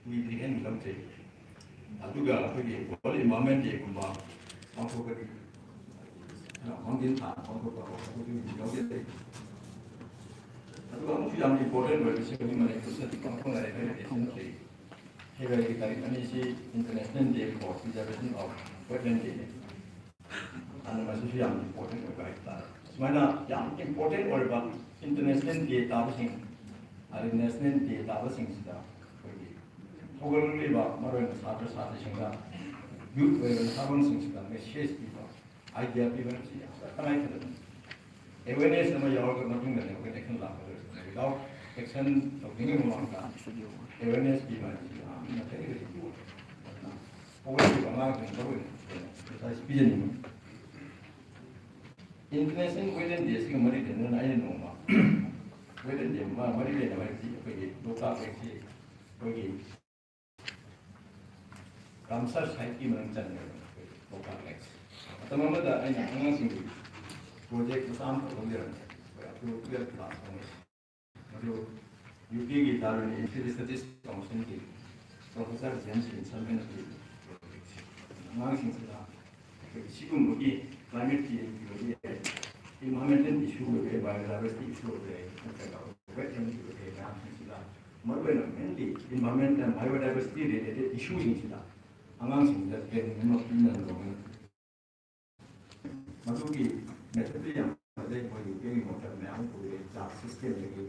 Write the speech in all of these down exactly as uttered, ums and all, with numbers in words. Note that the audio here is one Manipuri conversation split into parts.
ꯀꯨꯏꯗ꯭ꯔꯤ ꯍꯥꯏꯅ ꯂꯧꯖꯩ꯫ ꯑꯗꯨꯒ ꯑꯩꯈꯣꯏꯒꯤ World Environment Day ꯒꯨꯝꯕ ꯄꯥꯡꯊꯣꯛꯄꯗꯤ ꯃꯥꯡꯖꯤꯟ ꯊꯥꯅ ꯄꯥꯡꯊꯣꯛꯄ ꯑꯗꯨꯁꯨ ꯌꯥꯎꯖꯩ꯫ ꯑꯗꯨꯒ ꯑꯃꯨꯛꯁꯨ ꯌꯥꯝ important ꯑꯣꯏꯕꯁꯤ ꯑꯩꯈꯣꯏꯒꯤ ꯃꯅꯤꯄꯨꯔꯗꯗꯤ ꯄꯥꯡꯊꯣꯛꯅꯔꯦ ꯍꯥꯏꯔꯒꯗꯤ ꯁꯤꯃꯁꯨ February ꯒꯤ ꯇꯥꯔꯤꯛ ꯑꯅꯤꯁꯤ International Day for Preservation of Wetland Day ꯅꯤ꯫ ꯑꯗꯨꯅ ꯃꯁꯤꯁꯨ ꯌꯥꯝ important ꯑꯣꯏꯕ ꯍꯥꯏꯕ ꯇꯥꯔꯦ꯫ ꯁꯨꯃꯥꯏꯅ ꯌꯥꯝ important ꯑꯣꯏꯔꯕ International Day ꯇꯥꯕꯁꯤꯡ, ꯑꯗꯩ National Day ꯇꯥꯕꯁꯤꯡꯁꯤꯗ ꯑꯩꯈꯣꯏꯒꯤ ꯍꯧꯒꯠꯂꯛꯂꯤꯕ ꯃꯔꯨꯑꯣꯏꯅ ꯁꯥꯇ꯭ꯔ ꯁꯥꯇ꯭ꯔꯤꯁꯤꯡꯗ, youth ꯑꯣꯏꯔꯤꯕ ꯅꯍꯥꯔꯣꯜꯁꯤꯡꯁꯤꯗ message ꯄꯤꯕ, idea ꯄꯤꯕ ꯍꯥꯏꯕꯁꯤ ꯌꯥꯝꯅ ꯇꯉꯥꯏ ꯐꯗꯕꯅꯤ꯫ Awareness ꯑꯃ ꯌꯥꯎꯔꯕ ꯃꯇꯨꯡꯗꯅꯦ ꯑꯩꯈꯣꯏ action ꯂꯥꯛꯀꯗꯧꯔꯤꯁꯦ꯫ Without action ꯇꯧꯗ꯭ꯔꯤꯉꯩ ꯃꯃꯥꯡꯗ awareness ꯄꯤꯕ ꯍꯥꯏꯕꯁꯤ ꯌꯥꯝꯅ very, very important ꯑꯣꯏ꯫ ꯑꯗꯨꯅ ꯍꯧꯒꯠꯂꯛꯂꯤꯕ ꯑꯉꯥꯡꯁꯤꯡ ꯃꯔꯨꯑꯣꯏꯅ ꯑꯩꯈꯣꯏꯅ advice ꯄꯤꯖꯅꯤꯡꯉꯤ꯫ International Wetland Day ꯑꯁꯤꯒ ꯃꯔꯤ ꯂꯩꯅꯅ ꯑꯩꯅ ꯅꯣꯡꯃ Wetland Day ꯃ-, ꯃꯔꯤ ꯂꯩꯅꯕ ꯍꯥꯏꯕꯁꯤ ꯑꯩꯈꯣꯏꯒꯤ ꯂꯣꯛꯇꯥꯛ ꯂꯦꯛꯁꯤ ꯑꯩꯈꯣꯏꯒꯤ ꯔꯥꯝꯁꯥꯔ ꯁꯥꯏꯠꯀꯤ ꯃꯅꯨꯡ ꯆꯟꯈ꯭ꯔꯕꯅꯤ ꯑꯩꯈꯣꯏꯒꯤ ꯂꯣꯛꯇꯥꯛ ꯂꯦꯛꯁꯤ꯫ ꯃꯇꯝ ꯑꯃꯗ ꯑꯩꯅ ꯑꯉꯥꯡꯁꯤꯡꯒꯤ project ꯃꯆꯥ ꯑꯃ ꯇꯧꯔꯝꯖꯔꯝꯃꯤ꯫ ꯑꯩꯈꯣꯏ up to twelve class ꯐꯥꯎꯉꯩꯁꯤ꯫ ꯃꯗꯨ U ꯀꯦꯒꯤ Darwin Institute Studies Council ꯒꯤ Professor James Vincent ꯍꯥꯏꯅ ꯄꯤꯕ ꯑꯉꯥꯡꯁꯤꯡꯁꯤꯗ ꯑꯩꯈꯣꯏꯒꯤ ꯁꯤꯒꯨꯝꯕꯒꯤ climate change ꯀꯤ ꯑꯣꯏꯕ ꯌꯥꯏ, environmental issue ꯑꯣꯏꯕ ꯌꯥꯏ, biodiversity issue ꯑꯣꯏꯕ ꯌꯥꯏ, ꯅꯠꯇ꯭ꯔꯒ wetland ꯀꯤ ꯑꯣꯏꯕ ꯌꯥꯏ, ꯃꯌꯥꯝꯁꯤꯡꯁꯤꯗ ꯃꯔꯨꯑꯣꯏꯅ mainly environment and biodiversity related issue ꯁꯤꯡꯁꯤꯗ ꯑꯉꯥꯡꯁꯤꯡꯁꯤꯗ training ꯑꯃ ꯄꯤꯅꯅꯕ ꯍꯣꯠꯅꯩ꯫ ꯃꯗꯨꯒꯤ method ꯇꯨ ꯌꯥꯝ ꯐꯖꯩ꯫ ꯃꯣꯏꯒꯤ ꯌꯨ ꯀꯦꯒꯤ ꯃꯣꯗꯦꯜ ꯃꯌꯥꯝ ꯄꯨꯔꯦ, ꯆꯥꯔꯠ ꯁꯤꯁꯇꯦꯝꯗꯒꯤ,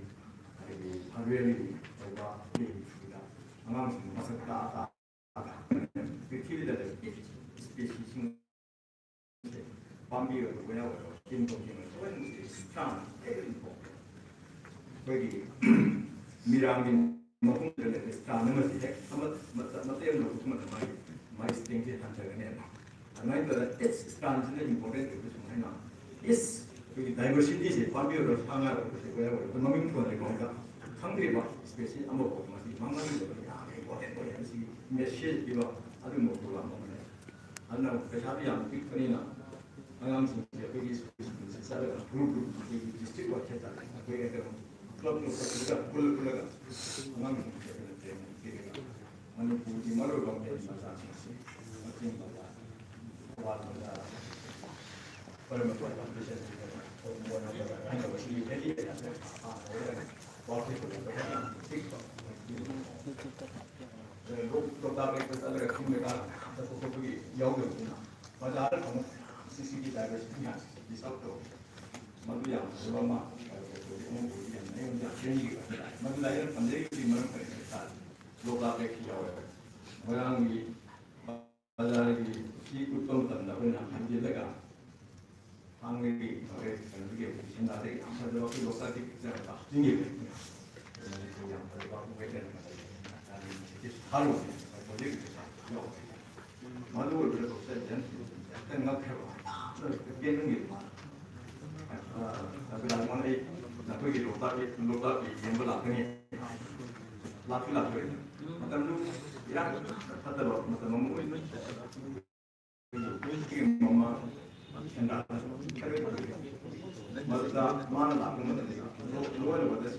ꯑꯗꯒꯤ ꯁꯔꯚꯦꯒꯤ ꯑꯣꯏꯕ ꯐꯤꯜꯗ ꯑꯉꯥꯡꯁꯤꯡ ꯃꯁꯛ ꯇꯥꯛꯑ ꯇꯥꯛꯑꯒ ꯄ꯭ꯔꯤꯊꯤꯕꯤꯗ ꯂꯩꯕ species ꯁꯤꯡ ꯄꯥꯝꯕꯤ ꯑꯣꯏꯔꯣ, ꯋꯥꯌꯥ ꯑꯣꯏꯔꯣ, ꯇꯤꯟ ꯀꯥꯡ ꯑꯣꯏꯔꯣ, ꯂꯣꯏꯅꯃꯛꯁꯦ strand, very important꯫ ꯑꯩꯈꯣꯏꯒꯤ ꯃꯤꯔꯥꯡꯒꯤ ꯃꯐꯝꯗ ꯂꯩꯕ strand ꯑꯃꯁꯦ ꯍꯦꯛ ꯑꯃ ꯃꯇ-, ꯃꯇꯦꯛ ꯑꯃ ꯂꯧꯊꯣꯛꯄ ꯃꯇꯝꯗ ꯃꯥꯒꯤ, ꯃꯥꯒꯤ strength ꯁꯦ ꯍꯟꯊꯒꯅꯦꯕ꯫ ꯑꯗꯨꯃꯥꯏꯅ ꯇꯧꯗꯅ each strand ꯁꯤꯅ important ꯑꯣꯏꯕ ꯁꯨꯃꯥꯏꯅ, each ꯑꯩꯈꯣꯏꯒꯤ diversity ꯁꯦ, ꯄꯥꯝꯕꯤ ꯑꯣꯏꯔꯣ, ꯁꯥ ꯉꯥ ꯑꯣꯏꯔꯣ, ꯀꯩꯁꯨ ꯀꯌꯥ ꯑꯣꯏꯔꯣ, ꯑꯗꯣ ꯃꯃꯤꯡ ꯊꯣꯟꯗ꯭ꯔꯤꯐꯥꯎꯗ ꯈꯪꯗ꯭ꯔꯤꯕ species ꯑꯃꯐꯥꯎ ꯃꯁꯤ ꯃꯥꯡꯍꯟꯗꯕ ꯌꯥꯝꯅ important ꯑꯣꯏ ꯍꯥꯏꯕꯁꯤ message ꯄꯤꯕ ꯑꯗꯨꯒꯨꯝꯕ program ꯑꯃꯅꯤ꯫ ꯑꯗꯨꯅ ꯄꯩꯁꯥꯗꯤ ꯌꯥꯝ ꯄꯤꯛꯄꯅꯤꯅ ꯑꯉꯥꯡꯁꯤꯡꯁꯦ ꯑꯩꯈꯣꯏꯒꯤ ꯁ꯭ꯀꯨꯜꯁꯤꯡꯁꯦ ꯆꯠꯂꯒ group group ꯑꯩꯈꯣꯏꯒꯤ district wise ꯍꯥꯏꯇꯥꯔꯦ, ꯑꯩꯈꯣꯏ club club ꯄꯨꯜꯂ ꯄꯨꯜꯂꯒ ꯑꯉꯥꯡꯁꯤꯡꯁꯦ ꯑꯩꯈꯣꯏꯅ training ꯄꯤꯔꯒ ꯃꯔꯨꯑꯣꯏꯕ ꯃꯍꯩ ꯃꯆꯥꯁꯤꯡ ꯑꯁꯤ ꯃꯇꯦꯡ ꯄꯥꯡꯕ, ꯑꯋꯥꯠꯄꯗ ꯀꯔꯝꯕ ꯐꯥꯎꯟꯗꯦꯁꯟ ꯍꯥꯏꯅꯕꯁꯤꯒꯤ ꯍꯦꯗꯤ ꯋꯥꯛꯁꯤꯠ ꯂꯣꯛꯇꯥꯛ ꯂꯦꯛꯇ ꯆꯠꯂꯒ ꯆꯤꯡ ꯃꯆꯥ ꯆꯠꯄ ꯈꯣꯠꯄꯒꯤ ꯌꯥꯎꯗꯕꯅꯤꯅ ꯕꯖꯥꯔꯗ ꯐꯪꯕ ꯁꯤꯁꯤꯒꯤ ꯗꯥꯏꯕꯔꯁꯤꯇꯤ ꯃꯌꯥꯝꯁꯤ ꯗꯤꯁꯇꯔꯕ ꯇꯧꯋꯤ꯫ ꯃꯗꯨ ꯌꯥꯝ ꯐꯖꯕ ꯑꯃ ꯑꯩꯈꯣꯏꯒꯤ ꯑꯃꯨꯛ ꯑꯣꯏꯕ ꯌꯥꯝ ꯑꯩꯉꯣꯟꯗ ꯌꯥꯝ ꯄꯦꯟꯈꯤꯕ ꯍꯥꯏꯇꯥꯔꯦ꯫ ꯃꯗꯨꯗ ꯑꯩꯅ ꯄꯟꯖꯔꯤꯕꯒꯤ ꯃꯔꯝ ꯀꯔꯤꯒꯤꯅꯣ ꯍꯥꯏ ꯇꯥꯔꯗꯤ ꯂꯣꯛꯇꯥꯛ ꯂꯦꯛꯁꯤ ꯌꯥꯎꯋꯦꯕ꯫ ꯃꯣꯏꯔꯥꯡꯒꯤ ꯕꯖꯥꯔꯒꯤ ꯁꯤ ꯎꯠꯄ ꯃꯇꯝꯗ ꯑꯩꯈꯣꯏꯅ ꯍꯟꯖꯤꯜꯂꯒ ꯊꯥꯡꯒꯒꯤ ꯀꯩꯅꯣꯗꯒꯤ ꯁꯦꯟꯗ꯭ꯔꯥꯗꯒꯤ ꯌꯥꯝ ꯐꯖꯕ ꯑꯩꯈꯣꯏ ꯂꯣꯛꯇꯥꯛꯀꯤ ꯄꯤꯛꯆꯔ ꯍꯥꯞꯆꯤꯟꯈꯤꯕ ꯌꯥꯝ ꯐꯖꯕ ꯋꯦꯗꯔ ꯑꯃ ꯂꯩ꯫ ꯍꯥꯏꯇꯥꯔꯦ ꯃꯁꯤꯗꯤ ꯊꯥꯔꯨꯕꯅꯦ ꯍꯧꯖꯤꯛ ꯌꯥꯎꯈ꯭ꯔꯦ꯫ ꯃꯗꯨ ꯑꯣꯏꯕꯗ ꯗꯣꯛꯇꯔ ꯖꯦꯝꯁ ꯍꯦꯛꯇ ꯉꯛꯈ꯭ꯔꯕ꯫ ꯌꯥꯝꯅ ꯄꯦꯟꯍꯟꯈꯤꯕ ꯃꯥꯅ꯫ ꯑ, ꯑꯗꯨꯅ ꯑꯩꯉꯣꯟꯗ ꯑꯩ ꯅꯈꯣꯏꯒꯤ ꯂꯣꯛꯇꯥꯛꯀꯤ, ꯂꯣꯛꯇꯥꯛꯀꯤ ꯌꯦꯡꯕ ꯂꯥꯛꯀꯅꯤ꯫ ꯂꯥꯛꯁꯨ ꯂꯥꯛꯇꯣꯔꯦ꯫ ꯃꯇꯝꯗꯨ ꯏꯔꯥꯡ ꯐꯠꯇꯕ ꯃꯇꯝ ꯑꯃ ꯑꯣꯏꯕꯅꯤ꯫ ꯃꯃꯥ ꯁꯦꯟꯗ꯭ꯔꯥꯗ ꯃꯗꯨꯗ ꯃꯥꯅ ꯂꯥꯛꯄ ꯃꯇꯝꯗ ꯂꯣꯏꯔꯕꯗ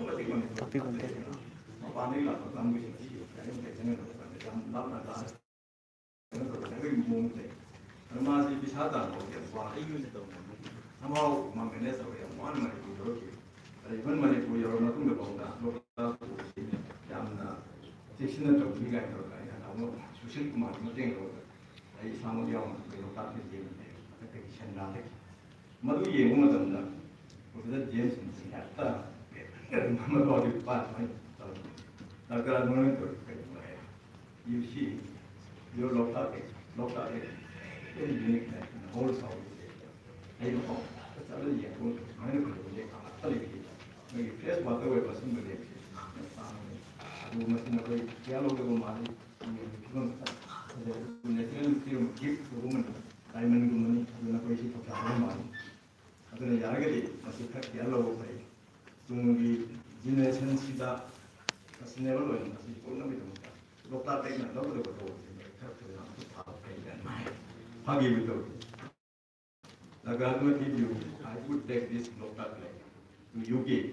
ꯑꯗꯨꯛꯀꯤ ꯃꯇꯤꯛ ꯃꯅꯤꯄꯨꯔ ꯃꯄꯥꯟꯗꯒꯤ ꯂꯥꯛꯄ ꯀꯥꯡꯕꯨꯁꯤꯡ ꯑꯁꯤ ꯀꯔꯤꯝꯇ ꯈꯦꯠꯅꯗꯕ ꯌꯥꯝ ꯂꯥꯞꯅ ꯇꯥꯅ ꯀꯩꯅꯣ ꯇꯧꯕ ꯃꯑꯣꯡ ꯂꯩ꯫ ꯑꯗꯣ ꯃꯥꯁꯤ ꯄꯩꯁꯥ ꯇꯥꯟꯕ ꯍꯧꯖꯤꯛ ꯌꯥꯝ ꯋꯥꯔꯦ꯫ ꯁꯝꯍꯥꯎ ꯃꯥ ꯃꯦꯅꯦꯖ ꯇꯧꯕ ꯌꯥꯝ ꯋꯥꯅ ꯃꯅꯤꯄꯨꯔ ꯌꯧꯔꯛꯈꯤ꯫ ꯑꯗ ꯏꯚꯟ ꯃꯅꯤꯄꯨꯔ ꯌꯧꯔ ꯃꯇꯨꯡꯗ ꯐꯥꯎꯗ ꯂꯣꯛꯇꯥꯛ ꯌꯥꯝꯅ ꯆꯦꯛꯁꯤꯟꯅ ꯇꯧꯕꯤ ꯀꯥꯏꯅ ꯇꯧꯔꯒ ꯑꯩꯅ ꯑꯃꯨꯛ ꯁꯨꯁꯤꯜ ꯀꯨꯃꯥꯔꯒꯤ ꯃꯇꯦꯡ ꯂꯧꯔꯒ ꯑꯩ ꯏꯁꯥꯃꯛ ꯌꯥꯎꯅ ꯑꯩꯈꯣꯏ ꯂꯣꯛꯇꯥꯛꯇ ꯌꯦꯡꯕꯅꯦ꯫ ꯃꯊꯛꯇꯒꯤ ꯁꯦꯟꯗ꯭ꯔꯥꯗꯒꯤ ꯃꯗꯨ ꯌꯦꯡꯕ ꯃꯇꯝꯗ ꯄ꯭ꯔꯣꯐꯦꯁꯔ ꯖꯦꯝꯁ ꯍꯦꯛꯇ ꯃꯗꯨ ꯍꯧꯖꯤꯛ ꯄꯥ ꯁꯨꯃꯥꯏꯅ ꯇꯧꯔꯤ꯫ ꯗꯥꯛꯇꯔ ꯑꯗꯨꯃꯥꯏꯅ ꯇꯧꯔꯤ ꯀꯩꯒꯤꯅꯣ ꯍꯥꯏ꯫ You see, your Loktak is, Loktak is very unique in the whole Southeast Asia. ꯑꯩꯅ ꯄꯥꯎ ꯆꯠꯂ ꯌꯦꯡꯕ ꯁꯨꯃꯥꯏꯅ ꯐꯖꯕ ꯂꯦꯛ ꯑꯃꯠꯇ ꯂꯩꯇꯦ꯫ ꯃꯣꯏꯒꯤ ꯐ꯭ꯔꯦꯁ ꯋꯥꯇꯔ ꯑꯣꯏꯕ ꯑꯁꯤꯒꯨꯝꯕ ꯂꯦꯛꯁꯦ ꯌꯥꯝꯅ ꯇꯥꯡꯉꯤ꯫ ꯑꯗꯨ ꯃꯁꯤ ꯅꯈꯣꯏ ꯀꯤꯌꯔ ꯂꯧꯗꯕ ꯃꯥꯜꯂꯤ꯫ ꯐꯤꯕꯝ ꯐꯖꯕ ꯅꯦꯆꯔꯦꯜ ꯐꯤꯕꯝ ꯒꯤꯐ ꯇꯧꯕ ꯗꯥꯏꯃꯟꯒꯨꯝꯕꯅꯤ꯫ ꯑꯗꯨ ꯅꯈꯣꯏ ꯁꯤ ꯊꯧꯁꯥꯗꯕ ꯃꯥꯜꯂꯤ꯫ ꯑꯗꯨꯅ ꯌꯥꯔꯒꯗꯤ ꯃꯁꯤ ꯈꯔ ꯀꯤꯌꯔ ꯂꯧꯕ ꯐꯩ꯫ ꯇꯨꯡꯒꯤ ꯖꯦꯅꯦꯔꯦꯁꯟꯁꯤꯗ ꯁꯁꯇꯦꯅꯦꯕꯜ ꯑꯣꯏꯅ ꯃꯁꯤ ꯄꯨꯅꯕꯒꯤꯗꯃꯛꯇ ꯂꯣꯛꯇꯥꯛ ꯂꯦꯛꯅ ꯂꯧꯒꯗꯕ ꯊꯕꯛꯁꯤ ꯈꯔ ꯊꯨꯅ ꯑꯃꯨꯛ ꯊꯥꯕ ꯐꯩ ꯍꯥꯏꯅ ꯍꯥꯏ꯫ ꯐꯥꯒꯤꯕꯨ ꯇꯧꯗꯦ꯫ Nagarjuna, if you, I would take this Loktak Lake to U K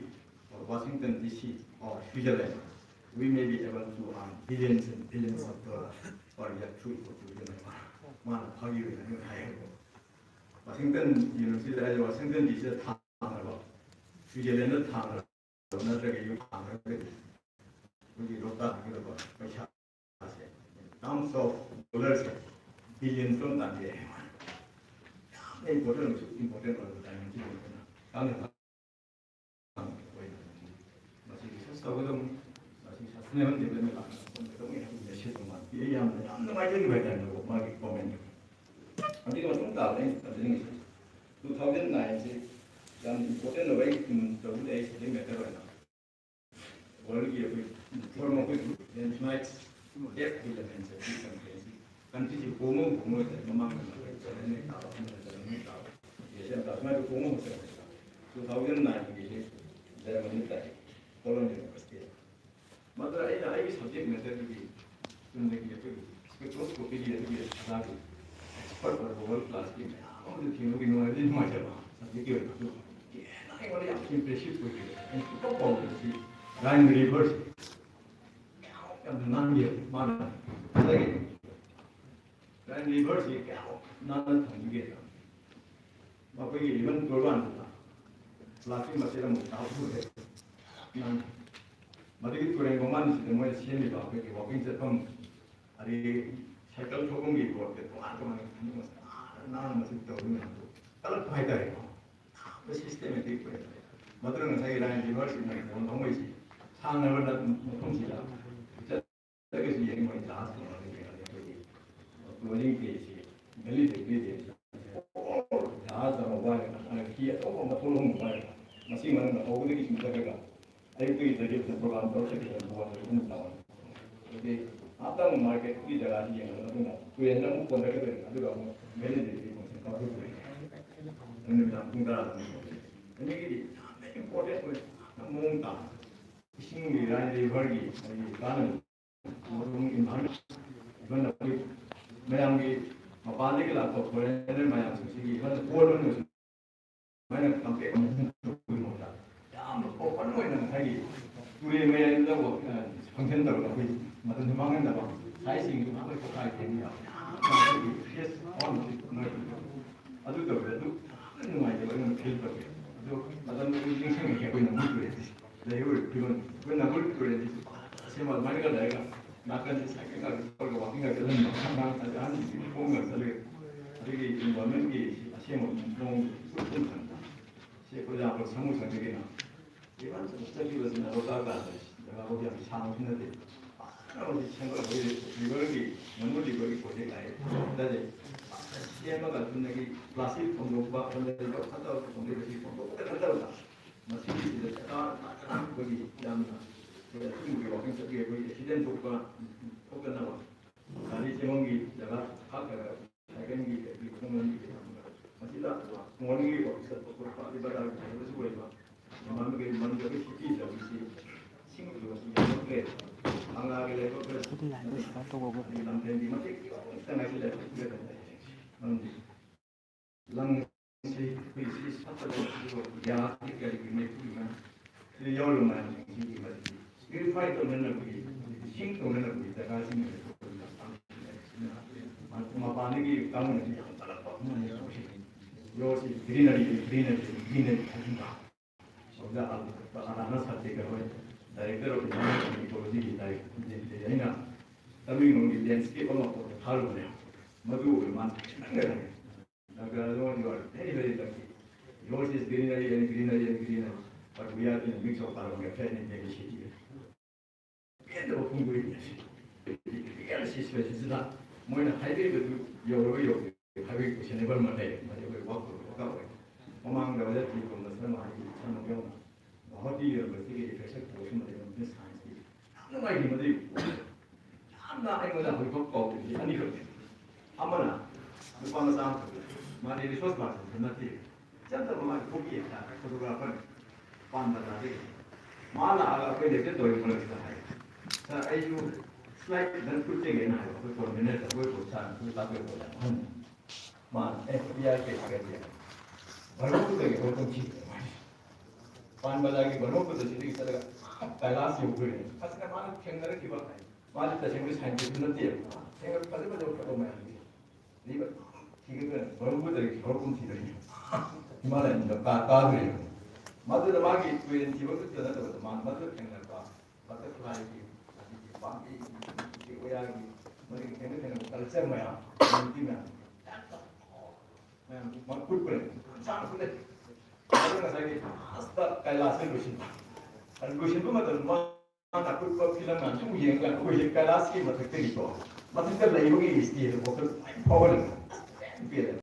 or Washington D C or Switzerland. We may be able to earn billions and billions of dollars per year through ecotourism ꯍꯥꯏꯕ ꯃꯥꯅ ꯐꯥꯒꯤ ꯑꯣꯏꯅ ꯑꯩꯉꯣꯟꯗ ꯍꯥꯏꯌꯦꯕꯀꯣ꯫ ꯋꯥꯁꯤꯡꯇꯟ ꯌꯨꯅꯤꯚꯔꯁꯤꯇꯤꯗ ꯍꯥꯏꯁꯦ ꯋꯥꯁꯤꯡꯇꯟ ꯗꯤ ꯁꯤꯗ ꯊꯥꯡꯈ꯭ꯔꯕ, ꯁ꯭ꯋꯤꯖꯔꯂꯦꯟꯗ ꯊꯥꯡꯈ꯭ꯔꯕ ꯅꯠꯇ꯭ꯔꯒ ꯌꯨ ꯊꯥꯡꯈ꯭ꯔꯒꯗꯤ ꯑꯩꯈꯣꯏꯒꯤ ꯂꯣꯛꯇꯥꯛ ꯍꯥꯏꯒꯗꯕ ꯄꯩꯁꯥꯁꯦ terms of dollars say billions ꯂꯣꯝ ꯇꯥꯟꯕ ꯌꯥꯏ꯫ ꯌꯥꯝꯅ important ꯑꯣꯏꯕꯁꯨ important ꯑꯣꯏꯕ ꯇꯥꯏꯃꯤꯡꯁꯤ ꯑꯣꯏꯕꯅ ꯀꯥꯟꯅ ꯃꯁꯤ research ꯇꯧꯒꯗꯧꯅꯤ꯫ ꯃꯁꯤ sustainable development ꯂꯥꯛꯅꯕ ꯍꯣꯠꯅꯒꯗꯧꯅꯤ ꯍꯥꯏꯕꯒꯤ message ꯑꯃ ꯄꯤ꯫ ꯑꯩ ꯌꯥꯝꯅ, ꯌꯥꯝ ꯅꯨꯡꯉꯥꯏꯖꯈꯤꯕ ꯍꯥꯏꯇꯥꯔꯦ ꯃꯥꯒꯤ comment꯫ ꯑꯗꯨꯒꯤ ꯃꯇꯨꯡ ꯇꯥꯕꯗ ꯑꯩꯅ ꯊꯝꯖꯅꯤꯡꯉꯤꯁꯦ two thousand nine ꯁꯤ ꯌꯥꯝ important ꯑꯣꯏꯕ ꯑꯩ ꯇꯧꯕꯗꯤ ꯑꯩ subject matter ꯑꯣꯏꯅ world ꯒꯤ ꯑꯩꯈꯣꯏ form ꯑꯩꯈꯣꯏ group benchmark gap development ꯁꯦ ꯑꯩꯈꯣꯏ country ꯁꯦ ꯍꯣꯡꯉ ꯍꯣꯡꯉ ꯃꯃꯥꯡꯗ ꯑꯩꯈꯣꯏ ꯆꯠꯂꯅꯤ ꯇꯥꯕ ꯑꯃꯅ ꯆꯠꯂꯅꯤ ꯇꯥꯕ ꯁꯨꯃꯥꯏꯅ ꯍꯣꯡꯉ ꯍꯣꯡꯉ two thousand nine ꯒꯤꯁꯦ Germany ꯇꯥꯏ Cologne University꯫ ꯃꯗꯨꯗ ꯑꯩꯅ ꯑꯩꯒꯤ subject matter ꯗꯨꯒꯤ ꯆꯨꯝꯅꯒꯤ ꯑꯩꯈꯣꯏꯒꯤ spectroscopy ꯒꯤ ꯑꯗꯨꯒꯤ ꯑꯗꯥꯒꯤ expert ꯑꯣꯏꯕ world class ꯀꯤ ꯃꯌꯥꯝ ꯑꯃꯁꯨ ꯊꯦꯡꯅꯕꯒꯤ ꯅꯨꯡꯉꯥꯏꯕꯗꯤ ꯅꯨꯡꯉꯥꯏꯖꯕ subject ꯀꯤ ꯑꯣꯏꯕ ꯑꯗꯨ ꯍꯦꯟꯅ ꯑꯩꯉꯣꯟꯗ ꯌꯥꯝ impressive ꯑꯣꯏꯈꯤꯕ ꯑꯩꯅ ꯁꯨꯡꯀꯥꯎ ꯀꯥꯎꯗꯕꯁꯤ Rhine River ꯁꯤ ꯌꯥꯝꯅ ꯅꯥꯟꯈꯤ ꯃꯥꯅ ꯉꯁꯥꯏꯒꯤ Rhine River ꯁꯤ ꯀꯌꯥꯃꯨꯛ ꯅꯥꯟꯅ ꯊꯝꯒꯦ꯫ ꯃꯈꯣꯏꯒꯤ even ꯇꯣꯔꯕꯥꯟꯗꯨꯗ plastic ꯃꯆꯦꯠ ꯑꯃ ꯇꯥꯍꯧꯗꯦ꯫ ꯃꯗꯨꯒꯤ ꯇꯨꯔꯦꯟ ꯃꯃꯥꯡꯁꯤꯗ ꯃꯣꯏꯅ ꯁꯦꯝꯃꯤꯕ ꯑꯩꯈꯣꯏꯒꯤ walking ꯆꯠꯐꯝ ꯑꯗꯒꯤ cycle ꯊꯧꯐꯝꯒꯤ road ꯁꯦ ꯇꯣꯉꯥꯟ ꯇꯣꯉꯥꯟꯅ ꯊꯝꯃꯤ ꯃꯁꯤ ꯅꯥꯟꯅ ꯅꯥꯟꯅ ꯃꯁꯤ ꯇꯧꯔꯤ ꯃꯌꯥꯝꯗꯣ ꯀꯜꯂꯛꯄ ꯍꯥꯏꯇꯥꯔꯦꯀꯣ꯫ ꯌꯥꯝꯅ systematic ꯑꯣꯏ꯫ ꯃꯗꯨꯅ ꯉꯁꯥꯏꯒꯤ Rhine River ꯁꯤꯅ ꯕꯣꯟ ꯐꯝꯕꯩꯁꯤ ꯁꯥꯡꯅꯕ ꯃꯐꯝꯁꯤꯗ ꯆꯠꯂꯒꯁꯨ ꯌꯦꯡꯉꯤ ꯃꯣꯏ ꯖꯍꯥꯖ ꯇꯣꯡꯉꯒ ꯌꯦꯡꯉꯒ ꯑꯩꯈꯣꯏꯒꯤ floating ꯁꯤ ꯒꯂꯤ ꯂꯩ ꯒꯂꯤ ꯂꯩ ꯖꯍꯥꯖ ꯑꯃ ꯋꯥꯏꯔꯒ ꯍꯥꯟꯅ ꯍꯤ ꯑꯆꯧꯕ ꯑꯃ ꯊꯣꯛꯂꯛꯄ ꯋꯥꯏꯔꯒ ꯃꯁꯤ ꯃꯅꯨꯡꯗ ꯍꯧꯕꯗꯒꯤ ꯁꯨꯝ ꯆꯠꯂꯒ ꯑꯌꯨꯛꯇꯒꯤ ꯇꯔꯦꯠꯇ program ꯇꯧꯔ ꯆꯠꯈꯤꯕ ꯕꯣꯟ ꯑꯗꯨꯝ ꯇꯧꯔꯦ꯫ ꯑꯗꯨꯗꯤ ꯉꯥꯏꯍꯥꯛꯇꯪ market ꯀꯤ ꯖꯒꯥꯁꯤ ꯌꯦꯡꯉꯒ ꯃꯇꯨꯡꯗ ꯇꯨꯔꯦꯟꯗ ꯑꯃꯨꯛ ꯀꯣꯟꯊꯔꯛꯀꯗꯣꯏꯅꯤ꯫ ꯑꯗꯨꯒ ꯑꯃꯨꯛ ꯒꯂꯤ ꯂꯩ ꯐꯪꯁꯟ ꯇꯧꯔꯛꯇꯣꯏꯅꯤ꯫ ꯅꯨꯃꯤꯗꯥꯡ ꯄꯨꯡ ꯇꯔꯥꯗ ꯑꯃꯨꯛ ꯇꯧꯔꯛꯇꯣꯏꯅꯤ꯫ ꯑꯗꯒꯤꯗꯤ ꯌꯥꯝꯅ important ꯑꯣꯏ ꯌꯥꯝꯅ ꯃꯑꯣꯡ ꯇꯥꯅ ꯏꯁꯤꯡꯒꯤ Rhine River ꯒꯤ ꯃꯣꯏꯒꯤ ꯀꯥꯟꯅꯕ ꯃꯌꯥꯝꯒꯤ ꯃꯌꯥꯝꯒꯤ ꯃꯄꯥꯟꯗꯒꯤ ꯂꯥꯛꯄ foreigner ꯃꯌꯥꯝꯁꯤꯡꯁꯤꯒꯤ ꯏꯚꯟ ꯄꯣꯠ ꯑꯣꯏꯅꯁꯨ ꯁꯨꯃꯥꯏꯅ ꯀꯝꯄꯦꯛ ꯑꯃ ꯇꯧꯕꯒꯤ ꯃꯍꯨꯠꯇ ꯌꯥꯝꯅ open ꯑꯣꯏꯅ ꯉꯁꯥꯏꯒꯤ ꯇꯨꯔꯦꯜ ꯃꯌꯥꯏꯗ ꯋꯥꯛ-, ꯑ, ꯈꯪꯍꯟꯗꯕ, ꯑꯩꯈꯣꯏ ꯃꯇꯝꯁꯨ ꯃꯥꯡꯍꯟꯗꯕ, ꯁꯥꯏꯁꯤꯡꯁꯨ ꯉꯥꯏꯍꯥꯛ ꯂꯩꯊꯣꯛ ꯍꯥꯏ ꯇꯦꯡ ꯌꯥꯎ, ꯉꯥꯏꯍꯥꯛ ꯑꯩꯈꯣꯏꯒꯤ ꯐ꯭ꯔꯦꯁ ꯑꯣꯟꯕꯁꯨ ꯅꯨꯡꯉꯥꯏꯕ꯫ ꯑꯗꯨ ꯇꯧꯋꯦ꯫ ꯑꯗꯨ ꯌꯥꯝꯅ ꯅꯨꯡꯉꯥꯏꯖꯕ ꯑꯩꯉꯣꯟꯗ ꯐꯤꯜ ꯇꯧꯋꯦ꯫ ꯑꯗꯣ ꯃꯇꯝꯗꯨꯒꯤ ꯅꯤꯡꯁꯤꯡꯉꯛꯑꯦ ꯑꯩꯈꯣꯏ ꯅꯝꯕꯨꯜ ꯇꯨꯔꯦꯜꯁꯦ꯫ ꯂꯩꯍꯧꯔꯤꯕ ꯐꯤꯕꯝ, ꯑꯩꯈꯣꯏ ꯅꯝꯕꯨꯜ ꯇꯨꯔꯦꯜꯁꯤꯁꯨ ꯑꯁꯦꯡꯕ ꯑꯗꯨꯃꯥꯏꯅꯒ ꯂꯩꯔꯒ ꯅꯥꯀꯟꯁꯦ ꯁꯥꯏꯀꯜꯒ ꯊꯧꯔꯒ ꯋꯥꯀꯤꯡꯒ ꯆꯠꯂꯝꯕ ꯑꯉꯥꯡ ꯑꯍꯟꯁꯤꯡꯁꯤ ꯈꯣꯡꯅ ꯆꯠꯂꯒ ꯑꯗꯨꯒꯤ ꯏꯟꯚꯥꯏꯔꯣꯟꯃꯦꯟꯒꯤ ꯑꯁꯦꯡꯕ ꯃꯑꯣꯡꯗꯣ ꯎꯠꯄ ꯐꯪꯕ꯫ ꯁꯤ ꯑꯩꯈꯣꯏ ꯌꯥꯝꯕ ꯁꯃꯨ ꯁꯪꯗꯒꯤꯅ ꯏꯚꯟ ꯆꯠꯈꯤꯕꯁꯤꯅ ꯂꯣꯛꯇꯥꯛ ꯒꯥꯔꯗꯦꯟ ꯖꯒꯥꯐꯥꯎ ꯌꯥꯝ ꯁꯥꯡꯕꯁꯨ ꯅꯠꯇꯦ꯫ ꯐꯖꯅ ꯍꯧꯖꯤꯛ ꯁꯦꯝꯒꯠꯂꯛꯄꯒꯤ ꯔꯤꯚꯔꯒꯤ, ꯃꯅꯨ ꯔꯤꯚꯔꯒꯤ ꯄ꯭ꯔꯣꯖꯦꯛ ꯂꯥꯛꯑꯦ꯫ ꯑꯗꯨꯗꯤ ꯁꯦꯝꯃꯒ ꯆꯨꯝꯅꯒꯤ ꯄ꯭ꯂꯥꯁꯇꯤꯛ ꯊꯣꯡꯗꯣꯛꯄ, ꯐꯠꯇꯕ ꯊꯣꯡꯗꯣꯛꯄꯁꯤ ꯊꯣꯡꯗꯣꯛꯄꯗ ꯅꯠꯇꯕꯗ ꯃꯁꯤꯒꯤꯁꯤꯗ ꯁꯔꯀꯥꯔ ꯐꯖꯅ ꯑꯩꯈꯣꯏꯒꯤ ꯌꯥꯝꯅ ꯑꯩꯈꯣꯏ ꯑꯆꯨꯝꯕꯒꯤ ꯋꯥꯀꯤꯡ ꯆꯠꯄꯒꯤ ꯑꯩꯈꯣꯏ ꯑꯦꯛꯁꯤꯗꯦꯟ ꯊꯣꯛꯄ ꯊꯣꯛꯇꯅꯕ ꯒꯥꯔꯤ ꯆꯦꯟꯐꯝꯒꯤ ꯖꯒꯥ ꯈꯥꯛꯇꯒ ꯁꯥꯏꯀꯜꯒꯤ ꯀꯩꯒꯤ ꯈꯣꯡꯂꯝꯒꯤ ꯀꯩ ꯊꯝꯃꯒ ꯃꯁꯤꯗ ꯃꯣꯔꯅꯤꯡꯒꯤ ꯋꯥꯛ ꯆꯠꯄ ꯈꯣꯠꯄ ꯑꯗꯩ ꯕꯖꯥꯔꯒꯤ ꯀꯩꯗꯁꯨ ꯑꯣꯏꯕ ꯃꯃꯥꯡꯗꯒꯤ ꯃꯟꯗꯕ ꯁꯤꯇꯤ ꯇꯧꯔꯤꯁꯤ ꯁꯤꯡ ꯌꯣꯟꯕꯁꯤ ꯌꯣꯟꯊꯣꯛꯈ꯭ꯔꯦ꯫ ꯀꯪꯂꯥꯒꯤ ꯂꯩꯕꯥꯛ ꯈꯔ ꯑꯗꯨꯗꯤ ꯂꯥꯏꯟꯗ ꯁꯨꯃꯥꯏꯅ ꯇꯧꯕꯕꯨ ꯑꯗꯒꯤ ꯂꯝꯐꯦꯜꯒꯤ ꯃꯇꯦꯛ ꯈꯤꯇꯪ ꯉꯥꯏꯁꯤꯜꯂꯦ꯫ ꯃꯔꯝꯗꯤ ꯂꯝꯁꯤ ꯑꯩꯈꯣꯏ ꯁꯤ ꯁꯠꯄꯗ ꯌꯥꯗꯦ꯫ ꯀꯔꯤꯒꯤ ꯃꯩꯈꯨꯒꯤ ꯃꯔꯝ ꯁꯤꯗ ꯌꯥꯎꯔꯤꯕ ꯃꯌꯥꯝꯁꯤꯡꯁꯤꯒꯤ ꯃꯁꯤꯗꯤ ꯄ꯭ꯌꯨꯔꯤꯐꯥꯏ ꯇꯧꯅꯅꯕꯒꯤ, ꯏꯁꯤꯡ ꯇꯧꯅꯅꯕꯒꯤ ꯖꯒꯥꯁꯤꯡ ꯑꯁꯤ ꯃꯄꯥꯟꯗꯒꯤ ꯀꯥꯡꯕꯨꯅꯁꯨ ꯌꯥꯝ ꯀꯜꯂꯛꯄ ꯑꯃꯅꯤ ꯇꯧꯔꯤꯁꯦ꯫ ꯌꯣꯠꯁꯤ ꯒ꯭ꯔꯤꯅꯔꯤ, ꯒ꯭ꯔꯤꯅꯔꯤ, ꯒ꯭ꯔꯤꯅꯔꯤ ꯍꯥꯏꯁꯤꯟꯕ꯫ ꯑꯣꯖꯥ ꯑꯜ-, ꯑꯜꯍꯥꯅ ꯁꯥꯇꯤꯛ ꯑꯩꯈꯣꯏ ꯗꯥꯏꯔꯦꯛꯇꯔ ꯑꯣꯐ ꯏꯟꯚꯥꯏꯔꯣꯟꯃꯦꯟ ꯏꯀꯣꯂꯣꯖꯤꯒꯤ ꯗꯥꯏꯔꯦꯛꯇꯔ ꯑꯩꯅ ꯇꯃꯦꯡꯂꯣꯡꯒꯤ ꯂꯦꯟꯁ꯭ꯀꯦꯞ ꯑꯃ ꯐꯣꯇꯣ ꯊꯥꯔꯨꯕꯅꯦ꯫ ꯃꯗꯨ ꯑꯣꯏꯔ ꯃꯥꯅ ꯈꯤꯇꯪ ꯂꯩꯔꯝꯃꯦ꯫ Doctor Alwan, you are very, very lucky. Yours is greenery and greenery and greenery. But we are in a mix of carbon dioxide and heavy city. ꯄꯦꯟꯗꯕ ꯐꯣꯡꯗꯣꯛꯏꯅꯦ꯫ ꯔꯤꯌꯦꯜ ꯁꯤꯆꯨꯋꯦꯁꯟꯁꯤꯗ ꯃꯣꯏꯅ ꯍꯥꯏꯕꯤꯔꯤꯕꯗꯨ ꯌꯧꯔꯒ ꯌꯧꯗꯦ ꯍꯥꯏꯕꯒꯤ ꯀꯣꯏꯁꯟꯅꯦꯕꯜ ꯑꯃ ꯂꯩꯔꯦ꯫ ꯃꯗꯨ ꯑꯩꯈꯣꯏ ꯋꯥꯛ ꯇꯧꯔꯒ ꯇꯧꯔꯦ꯫ ꯃꯃꯥꯡꯗ ꯑꯣꯖꯥ ꯇꯤꯀꯣꯝꯅ ꯁꯔꯃ ꯍꯥꯏꯒꯤ ꯁꯔꯃ ꯌꯥꯎꯅ ꯒꯨꯋꯥꯍꯥꯇꯤ ꯌꯨꯅꯤꯚꯔꯁꯤꯇꯤꯒꯤ ꯔꯤꯐ꯭ꯔꯦꯁꯔ ꯀꯣꯔꯁ ꯑꯃ ꯂꯩꯕ ꯁꯥꯏꯟꯁꯀꯤ ꯌꯥꯝ ꯅꯨꯡꯉꯥꯏꯈꯤ꯫ ꯃꯗꯨꯒꯤ ꯌꯥꯝꯅ ꯑꯩꯉꯣꯟꯗ ꯍꯧꯖꯤꯛꯐꯥꯎ ꯀꯥꯎꯗ꯭ꯔꯤꯁꯤ ꯑꯅꯤꯈꯛꯅꯤ꯫ ꯑꯃꯅ ꯅꯨꯄꯥ ꯃꯆꯥ ꯑꯃꯈꯛ ꯂꯩ꯫ ꯃꯥꯗꯤ ꯔꯤꯁꯣꯔꯁ ꯄꯥꯔꯁꯟꯁꯨ ꯅꯠꯇꯦ꯫ ꯏꯆꯝ ꯆꯝꯕ ꯃꯥꯒꯤ ꯍꯣꯕꯤ ꯍꯥꯏꯇꯥꯔꯦ, ꯐꯣꯇꯣꯒ꯭ꯔꯥꯐꯔꯅꯤ꯫ ꯄꯥꯟ ꯕꯖꯥꯔꯗꯒꯤ꯫ ꯃꯥ ꯂꯥꯛꯑꯒ ꯑꯩꯈꯣꯏ ꯂꯦꯛꯆꯔ ꯇꯧꯔꯤꯕ ꯃꯔꯛꯁꯤꯗ ꯍꯥꯏ, "ꯁꯥꯔ, ꯑꯩꯁꯨ ꯁ꯭ꯂꯥꯏꯠ ꯈꯤꯇꯪ ꯈꯨꯠ ꯆꯦꯛꯒꯦꯅ" ꯍꯥꯏꯕ꯫ ꯑꯩꯈꯣꯏ ꯀꯣꯔꯗꯤꯅꯦꯇꯔ, ꯑꯩꯈꯣꯏ ꯀꯣꯔꯁ ꯁꯥꯔ, ꯑꯩꯈꯣꯏ ꯇꯥꯛꯄꯤꯔꯛꯄꯗ ꯑꯍꯟ꯫ ꯃꯥꯅ, "ꯑꯦ, ꯄꯤ ꯑꯥꯔ ꯀꯦ ꯊꯥꯒꯠꯀꯦ꯫ ꯕ꯭ꯔꯍꯃꯄꯨꯇ꯭ꯔꯒꯤ ꯍꯣꯏ ꯇꯧꯁꯤ" ꯍꯥꯏ꯫ ꯄꯥꯟ ꯕꯖꯥꯔꯒꯤ ꯕ꯭ꯔꯍꯃꯄꯨꯇ꯭ꯔ ꯁꯤꯗꯒꯤ ꯆꯠꯂꯒ ꯀꯩꯂꯥꯁ ꯌꯧꯈ꯭ꯔꯦ꯫ ꯐꯖꯅ ꯃꯥꯅ ꯊꯦꯡꯅꯔꯛꯈꯤꯕ, ꯃꯥꯗꯤ ꯇꯁꯦꯡꯕ ꯁꯥꯏꯟꯇꯤꯁ ꯅꯠꯇꯦꯕ꯫ ꯊꯦꯡꯅ ꯐꯖ ꯐꯖꯕ ꯐꯣꯇꯣ ꯃꯌꯥꯝꯁꯦ ꯊꯤꯒꯠꯇꯅ ꯕ꯭ꯔꯍꯃꯄꯨꯔꯗꯒꯤ ꯍꯧꯔꯛꯐꯝ ꯊꯤꯗꯣꯏꯅꯦ꯫ ꯍꯤꯃꯥꯂꯌꯟꯗ ꯀꯥ ꯀꯥꯗꯣꯏꯅꯦ꯫ ꯃꯗꯨꯗ ꯃꯥꯒꯤ ꯇꯨꯔꯦꯟ ꯊꯤꯕ ꯈꯛꯇ ꯅꯠꯇꯕꯗ ꯃꯥ ꯃꯗꯨꯗ ꯊꯦꯡꯅꯔꯛꯄ ꯕꯇꯔꯐ꯭ꯂꯥꯏꯒꯤ, ꯑꯗꯒꯤ ꯄꯥꯝꯕꯤ, ꯎꯆꯦꯛ ꯋꯥꯌꯥꯒꯤ, ꯃꯗꯨꯒꯤ ꯊꯦꯡꯅ ꯊꯦꯡꯅꯕ ꯀꯜꯆꯔ ꯃꯌꯥꯝ, ꯀꯝꯃ꯭ꯌꯨꯅꯤꯇꯤ ꯃꯌꯥꯝ, ꯃꯌꯥꯝ ꯃꯥ ꯎꯠꯄꯅꯦ꯫ ꯌꯥꯝ ꯁꯥꯡꯅꯁꯨ ꯂꯩ꯫ ꯑꯗꯨ ꯉꯁꯥꯏꯒꯤ ꯂꯥꯁꯇ ꯀꯩꯂꯥꯁꯅ ꯂꯣꯏꯁꯤꯟꯕ꯫ ꯑꯗꯨ ꯂꯣꯏꯁꯤꯟꯕ ꯃꯇꯝꯗ ꯃꯥꯅ ꯑꯀꯨꯞꯄ ꯐꯤꯂꯝ ꯃꯌꯥꯝꯁꯨ ꯑꯃꯨꯛ ꯌꯦꯡꯉꯀꯥꯟꯗ ꯑꯩꯈꯣꯏꯁꯦ ꯀꯩꯂꯥꯁꯀꯤ ꯃꯊꯛꯇꯒꯤꯀꯣ, ꯃꯊꯛꯇ ꯂꯩꯕꯒꯤ ꯏꯁꯇꯦꯖ ꯋꯥꯈꯜ ꯂꯣꯏ ꯐꯥꯎꯍꯜꯂꯦ꯫ ꯄꯦꯜꯂꯦ꯫